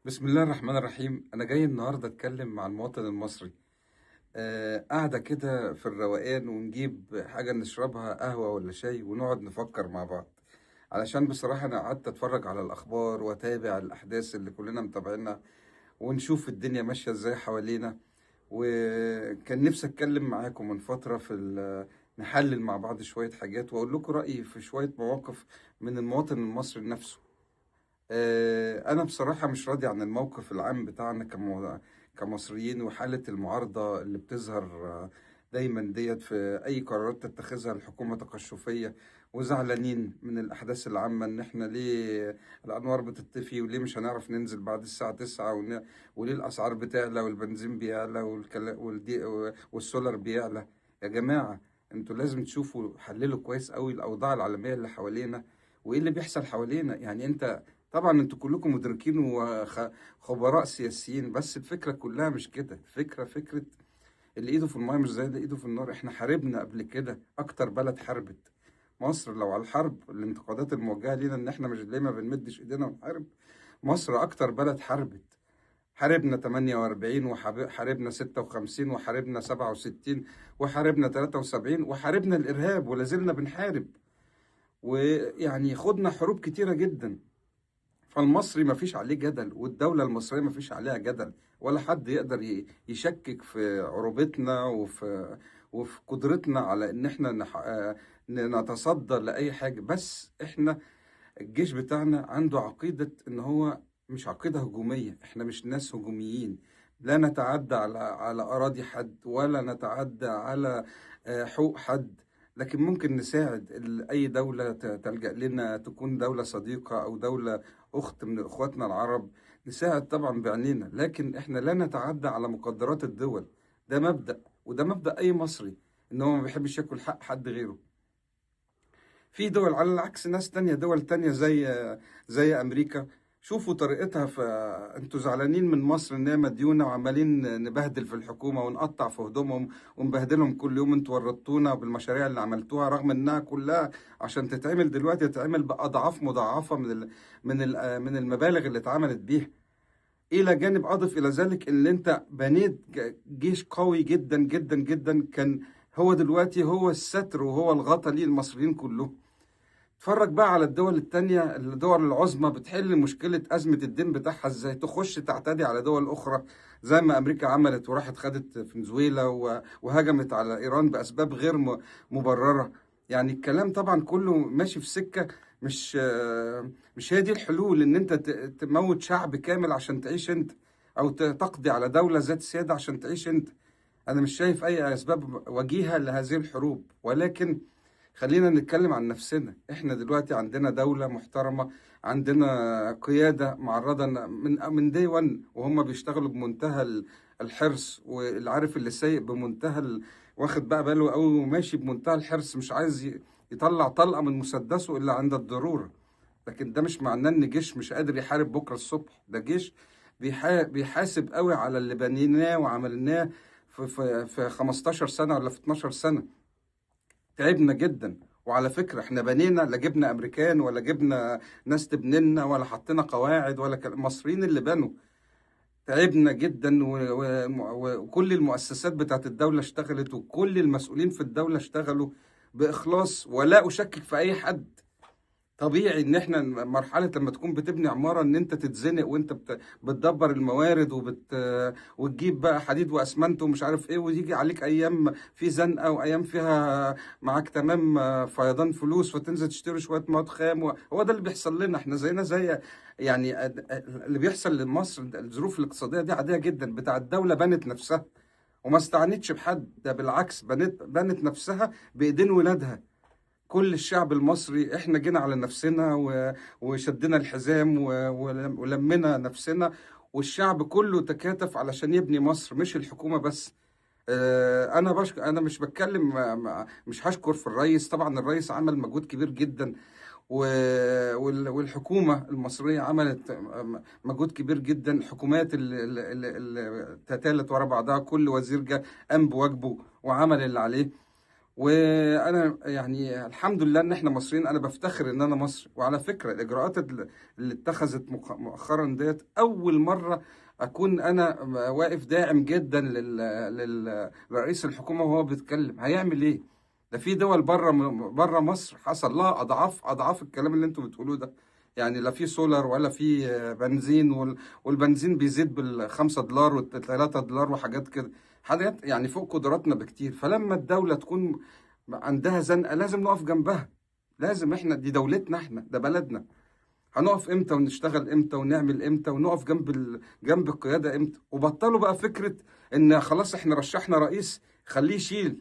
بسم الله الرحمن الرحيم. أنا جاي النهاردة أتكلم مع المواطن المصري. قاعدة كده في الروقان، ونجيب حاجة نشربها، قهوة ولا شاي، ونقعد نفكر مع بعض. علشان بصراحة أنا قعدت أتفرج على الأخبار وأتابع الأحداث اللي كلنا متابعينها، ونشوف الدنيا ماشية إزاي حوالينا. وكان نفسي أتكلم معاكم من فترة نحلل مع بعض شوية حاجات، وأقول لكم رأيي في شوية مواقف من المواطن المصري نفسه. أنا بصراحة مش راضي عن الموقف العام بتاعنا كمصريين، وحالة المعارضة اللي بتظهر دايما ديت في أي قرارات تتخذها الحكومة تقشفية، وزعلانين من الأحداث العامة إن إحنا ليه الأنوار بتطفي، وليه مش هنعرف ننزل بعد الساعة 9، وليه الأسعار بتعلى والبنزين بيعلى والسولار بيعلى. يا جماعة انتوا لازم تشوفوا، حللوا كويس قوي الأوضاع العالمية اللي حوالينا وإيه اللي بيحصل حوالينا. يعني انت طبعا انتوا كلكم مدركين وخبراء سياسيين، بس الفكرة كلها مش كده. الفكرة فكرة اللي ايده في المايه مش زي اللي ايده في النار. احنا حاربنا قبل كده، اكتر بلد حاربت مصر. لو على الحرب، الانتقادات الموجهة لينا ان احنا مش ليه ما بنمدش ايدينا ونحارب، مصر اكتر بلد حاربت. حاربنا 48، وحاربنا 56، وحاربنا 67، وحاربنا 73، وحاربنا الارهاب، ولازلنا بنحارب، ويعني خدنا حروب كتيرة جدا. فالمصري ما فيش عليه جدل، والدولة المصرية ما فيش عليها جدل، ولا حد يقدر يشكك في عروبتنا وفي قدرتنا على ان احنا نتصدى لأي حاجة. بس احنا الجيش بتاعنا عنده عقيدة ان هو مش عقيدة هجومية، احنا مش ناس هجوميين، لا نتعدى على أراضي حد، ولا نتعدى على حقوق حد، لكن ممكن نساعد أي دولة تلجأ لنا، تكون دولة صديقة أو دولة أخت من إخواتنا العرب، نساعد طبعا بعنينا، لكن إحنا لا نتعدى على مقدرات الدول. ده مبدأ، وده مبدأ أي مصري، إن هو ما بيحبش ياكل حق حد غيره. في دول على العكس، ناس تانية، دول تانية زي أمريكا، شوفوا طريقتها. فانتوا زعلانين من مصر ان هي مديونه، وعمالين نبهدل في الحكومة ونقطع في هدومهم ونبهدلهم كل يوم. انتوا ورطتونا بالمشاريع اللي عملتوها، رغم انها كلها عشان تتعمل دلوقتي تتعمل باضعاف مضاعفه من المبالغ اللي اتعملت بيها. الى جانب، اضف الى ذلك ان انت بنيت جيش قوي جدا جدا جدا، كان هو دلوقتي هو الستر وهو الغطا ليه المصريين كلهم. اتفرج بقى على الدول التانية، الدول العظمى بتحل مشكلة أزمة الدين بتاعها ازاي، تخش تعتدي على دول أخرى زي ما أمريكا عملت وراحت خدت فنزويلا وهجمت على إيران بأسباب غير مبررة. يعني الكلام طبعا كله ماشي في سكة مش هي دي الحلول، إن أنت تموت شعب كامل عشان تعيش أنت، أو تقضي على دولة ذات سيادة عشان تعيش أنت. أنا مش شايف أي أسباب وجيهة لهذه الحروب، ولكن خلينا نتكلم عن نفسنا. احنا دلوقتي عندنا دولة محترمة، عندنا قيادة معرضة من دي 1، وهم بيشتغلوا بمنتهى الحرص، والعارف اللي سايق بمنتهى واخد بقى باله قوي وماشي بمنتهى الحرص، مش عايز يطلع طلقة من مسدسه إلا عند الضرورة. لكن ده مش معناه ان جيش مش قادر يحارب بكرة الصبح. ده جيش بيحاسب قوي على اللي بنيناه وعملناه في 15 سنة ولا في 12 سنة. تعبنا جدا. وعلى فكرة احنا بنينا، لا جبنا امريكان ولا جبنا ناس تبنينا ولا حطينا قواعد ولا المصريين اللي بنوا. تعبنا جدا، وكل المؤسسات بتاعت الدولة اشتغلت، وكل المسؤولين في الدولة اشتغلوا بإخلاص، ولا أشكك في أي حد. طبيعي ان احنا مرحلة لما تكون بتبني عمارة ان انت تتزنق وانت بتدبر الموارد وتجيب بقى حديد واسمنت ومش عارف ايه، ويجي عليك ايام في زنقة وايام فيها معاك تمام فيضان فلوس، فتنزل تشتري شوية مواد خام. هو ده اللي بيحصل لنا احنا، زينا زي يعني اللي بيحصل لمصر. الظروف الاقتصادية دي عادية جدا، بتاع الدولة بنت نفسها وما استعنتش بحد، ده بالعكس بنت نفسها بايدين ولادها. كل الشعب المصري احنا جينا على نفسنا وشدنا الحزام ولمنا نفسنا، والشعب كله تكاتف علشان يبني مصر، مش الحكومة بس. انا مش بتكلم، مش هشكر في الرئيس، طبعا الرئيس عمل مجهود كبير جدا، والحكومة المصرية عملت مجهود كبير جدا. الحكومات اللي تتالت ورا بعضها، كل وزير جه قام بواجبه وعمل اللي عليه. وانا يعني الحمد لله ان احنا مصريين، انا بفتخر ان انا مصري. وعلى فكرة الاجراءات اللي اتخذت مؤخرا ديت، اول مرة اكون انا واقف داعم جدا لرئيس الحكومة وهو بيتكلم. هيعمل ايه؟ ده في دول بره مصر حصل لها اضعاف اضعاف الكلام اللي انتوا بتقولوه ده. يعني لا في سولار ولا في بنزين، والبنزين بيزيد بال5 دولار وال3 دولار وحاجات كده، حاجات يعني فوق قدراتنا بكتير. فلما الدولة تكون عندها زنقة لازم نقف جنبها، لازم، احنا دي دولتنا، احنا ده بلدنا. هنقف امتى ونشتغل امتى ونعمل امتى ونقف جنب القيادة امتى؟ وبطلوا بقى فكرة ان خلاص احنا رشحنا رئيس خليه يشيل.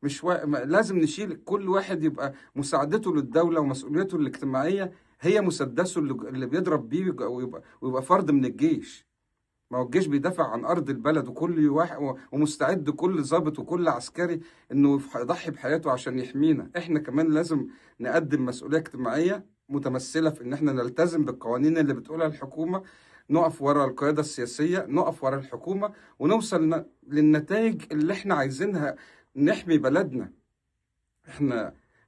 مش و... لازم نشيل، كل واحد يبقى مساعدته للدولة ومسؤوليته الاجتماعية هي مسدسه اللي بيضرب بيه، ويبقى فرد من الجيش. ما هو الجيش بيدافع عن أرض البلد، وكل واحد ومستعد، كل ضابط وكل عسكري إنه يضحي بحياته عشان يحمينا. إحنا كمان لازم نقدم مسؤولية اجتماعية متمثلة في إن إحنا نلتزم بالقوانين اللي بتقولها الحكومة، نقف ورا القيادة السياسية، نقف ورا الحكومة، ونوصل للنتائج اللي إحنا عايزينها، نحمي بلدنا.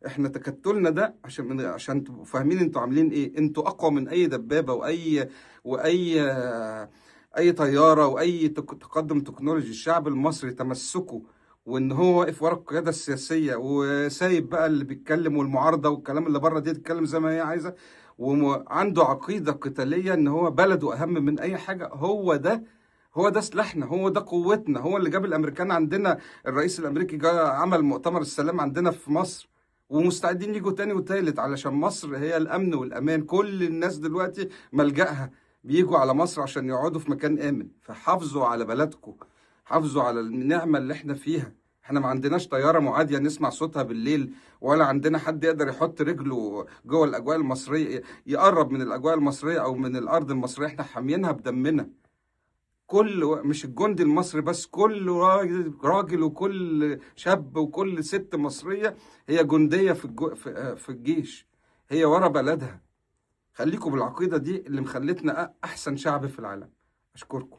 احنا تكتلنا ده عشان تبقوا فاهمين انتوا عاملين ايه. انتوا اقوى من اي دبابة واي اي طيارة واي تقدم تكنولوجي. الشعب المصري تمسكه وان هو واقف ورا القيادة السياسية، وسايب بقى اللي بيتكلم والمعارضة والكلام اللي بره دي تتكلم زي ما هي عايزه، وعنده عقيدة قتالية ان هو بلده اهم من اي حاجة. هو ده سلاحنا، هو ده قوتنا، هو اللي جاب الامريكان عندنا. الرئيس الامريكي جاء عمل مؤتمر السلام عندنا في مصر، ومستعدين يجوا تاني وتالت علشان مصر هي الامن والامان. كل الناس دلوقتي ملجأها بيجوا على مصر عشان يقعدوا في مكان امن. فحافظوا على بلدكم، حافظوا على النعمة اللي احنا فيها. احنا ما عندناش طيارة معادية نسمع صوتها بالليل، ولا عندنا حد يقدر يحط رجله جوه الاجواء المصرية، يقرب من الاجواء المصرية او من الارض المصرية. احنا حاميينها بدمنا. مش الجندي المصري بس، كل راجل وكل شاب وكل ست مصرية هي جندية في الجيش، هي ورا بلدها. خليكم بالعقيدة دي اللي مخلتنا أحسن شعب في العالم. أشكركم.